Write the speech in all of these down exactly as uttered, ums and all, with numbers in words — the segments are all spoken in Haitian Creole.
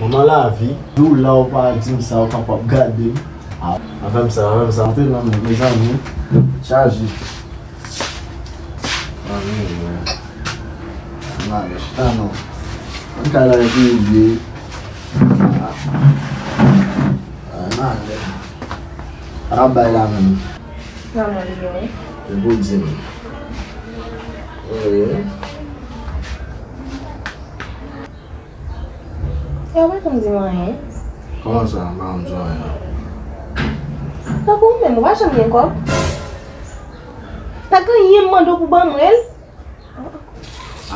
Kòman lavi? Di w la ou pa di m sa, ou tankou ap gade m. Ah, pa fè m sa, pa fè m sa. Antre nan men, mezanmi. Chaje. Anmwey, mwen. Ann ale, chita non. Ann kay la epi ou ye. Ah. Ann ale. Pa ka bay la menm. Nan mwen li ye, wi. Se pou di m. Wi. Yo pa janm di m anyen. Kòman sa, m pa janm di w anyen? Tankou ou menm, ou pa janm gen kòb? Pa gen anyen m mande w pou ban mwen l?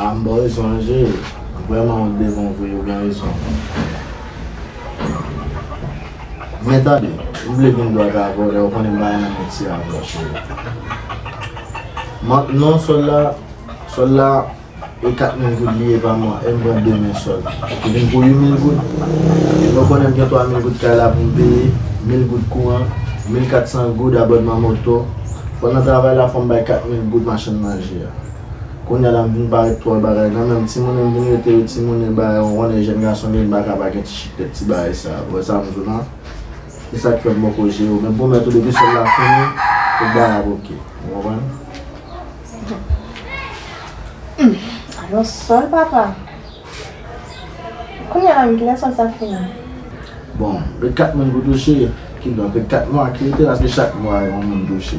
A, m ba w rezon wi, cheri. Vrèman, ou devan w vre, ou gen rezon. Men tande, m vle vin dwat avè w, lè ou konnen m pa nan mèt avè w, cheri. M ap, non, sòl la, sòl la, e kat mil goud li ye pa mwa, e m pran de men sòl. Li vin pou uit mil goud. Ou konnen m gen twa mil goud kay la pou m peye, mil goud kouran, mil kat san goud abònman moto. Pandan travay la, fò m bay kat mil goud machann manje a. Kounye a la, m vin parèt twò bagay nan men m. Timoun, m vin rete yo timoun, e bagay, ou konnen jèn gason, m pa ka pa gen ti chik tèt ti bagay sa. Ou wè sa m di w la? Se sa k fè m poko jere w. Men pwomèt ou, depi sòl la fini, tout bagay ap oke. Ou konprann? Hmm, alò sòl, papa. Kounye a la menm, kilè sòl sa fini? Bon, ret kat moun pou touche, kidonk ret kat mwa ki rete, paske chak mwa yon moun touche.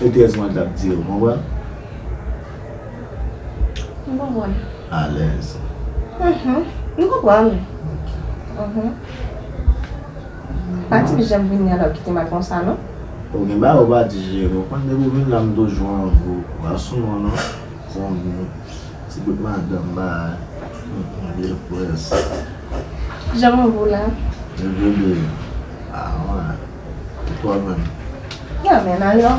E trèz mwa l t ap dire, ou konprann? M konprann. Alèz. Mhm. M konprann. Ok. Mhm. Pa t janm vini alò kite m al konsa, non? Ou gen bagay ou pa di jere, ou konn depi w vin la m toujou anvi w. Pa sou mwen non. Zanmi. Ti bout madanm ba. Bèl prens. Jan mwen vo la. Bebe. Ah, wè. E twa menm? Nan men alò.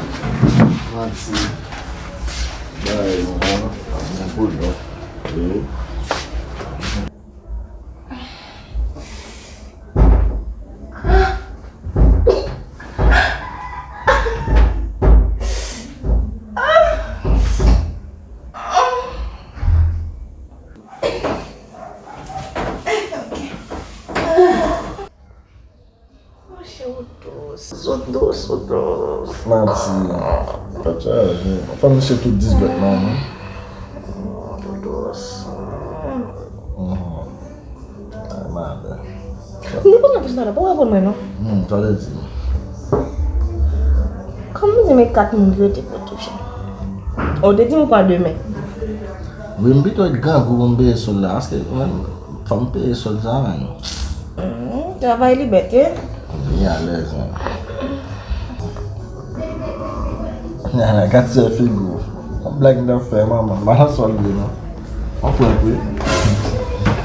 Manti. Bay, mwen, mwen pou lò. E. Monchè, ou dous, ou dous, ou dous. Manti. Tèt chaje. Anfen, misye tout dis bèt nan men. Ou dous. Mhm. Ay, malè. Nou pa nan plis nan, pa w reponn mwen, non. Hmm, sa vle di. Kòman di men kat moun ki rete pou touche? Ou te di m kwa demen? Wi, m pito grangou pou m peye sòl la, paske mwen, fò m peye sòl sa, men. Hmm, travay libète. Wi, alèz, men. Nana, gad sèl figi w. Yon blag m t ap fè, manman. M pa nan sòl vre, non. Yon prank, wi.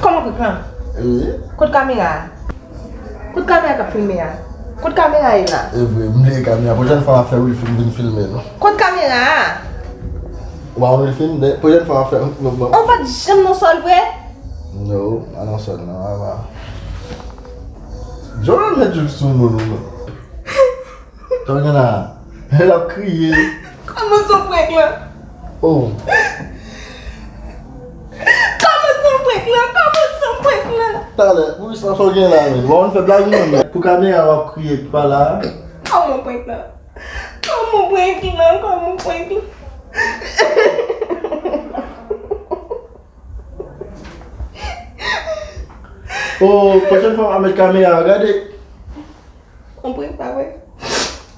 Kòman prank lan? Wi. Kot kamera a? Kot kamera k ap filme a? Kot kamera ye la? E vre, m bliye kamera. Pwochèn fwa m ap fè Wilfin vin filme nou. Kot kamera a? Ou pa konn Wilfin? Pwochèn fwa m ap fè. Ou pa t janm nan sòl vre? No, pa nan sòl, non, papa. Jordan met jip sou moun, non. Tande la, l ap kriye. Kòman se yon prank lan? Oh. Kòman se yon prank lan? Kòman se yon prank lan? Talè, pou sa sa w gen la, men. Ou pa konn fè blag, non, men. Pou kamera, w ap kriye, pa la. Kòman prank lan? Kòman prank lan? Kòman prank lan? Oh, pwochèn fwa, w a met kamera, gade. Yon prank pa vre?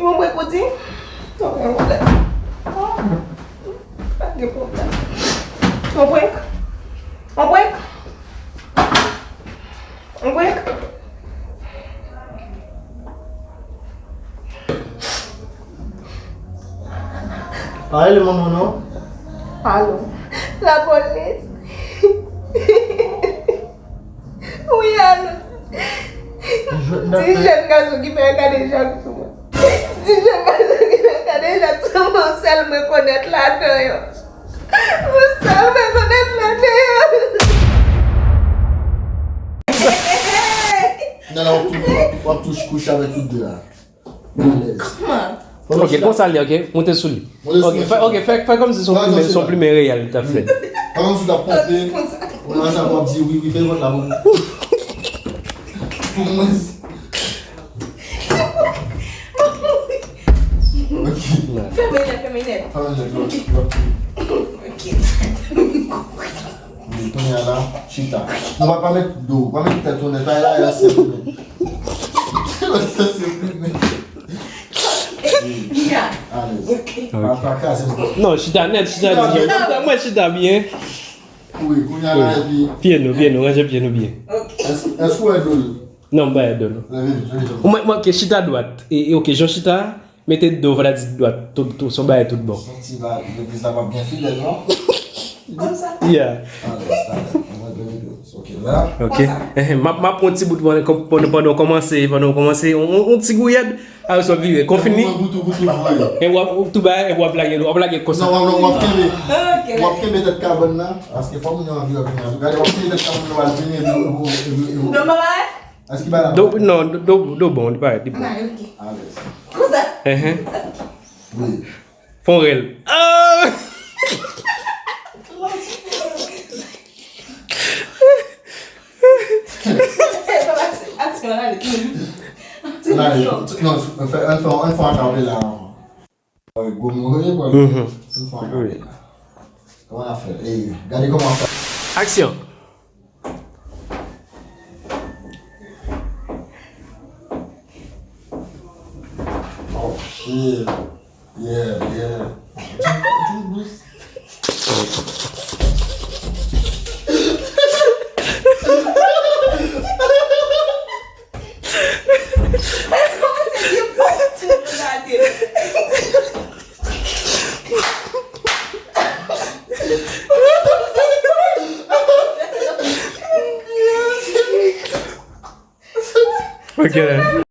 Yon prank ou di? Ok, yon prank. Oh, pa gen pwoblèm. Yon prank? Yon prank? Yon prank? Pa rele manman w non. Alo. Lapolis. Wi, alo. Di jèn gason ki fè kadejak sou mwen. Di jèn gason ki fè kadejak sou mwen, sèl mwen konèt ladan yo. Sèl mwen konèt ladan yo. Nan la, w ap tou, w ap tou kouche avèk tout de la. Alèz. Kòman? Ok, konsa l ye, ok? Monte sou li. Ok, fè, ok, fè, fè kòmsi se yon plimen, se yon plimen reyèl li t ap fè. Pa kòmsi w t ap ponpe. Konsa. Ou nan sa w ap di wi, wi, fè vant la pou mwen. Pou mwen, se- Ok. Fèmen nèt, fèmen nèt. Fèmen nèt, lòt, lòt. Ok. Wi, kounye a la, chita. Non, pa, pa met do, pa met tèt ou nèt, pa la, la, se plimen. La, se plimen. Mika. Alèz. Ok. Pa, pa kraze m. Non, chita nèt, chita nèt. Mwen chita byen. Wi, kounye a la, epi. Pye nou, pye nou, ranje pye nou byen. Ok. Èske, èske w wè do l? Non, m pa wè do l. Leve l, leve l. Mwen, mwen, ok, chita dwat. E, e, ok, jan w chita, mete do, fò ta di dwat. Tout, tout, son bagay tout bon. Santi la, legliz la p ap gen fidèl, non? Konsa. Yeah. Alèz, alèz. Mwen, leve l. Ok, la. Ok. Konsa. Ehe, m ap, m ap pran ti bout pandan, pandan, pandan w kòmanse, pandan w kòmanse, on, on, on ti gouyad. A, sa vire. Konfini. Mwen, boutou, boutou, boutou. E w ap, ou tou ba, e w ap lage, w ap lage konsa. Non, w ap, w ap kenbe. Ok. W ap kenbe tèt kabann nan, paske fò moun yo anvi yo vini. Gade, w ap kenbe tèt kabann nan, w al vini, epi, epi, epi, epi. Non, papa. Èske ba la? Do, non, do, do, do bon, li parèt, li bon. Ah, ok. Alèz. Konsa. Ehe. Wi. Fon rèl. Ah! Aksyon, ale. Aksyon, ale. Non, fè, ann fè, ann fè akapela avan. Gwo mo yo ye, bro. Mhm. Ann fè akapela. Kòman n ap fè? E, gade kòman fè. Aksyon. Oh, shit. Yeah, yeah. Ok.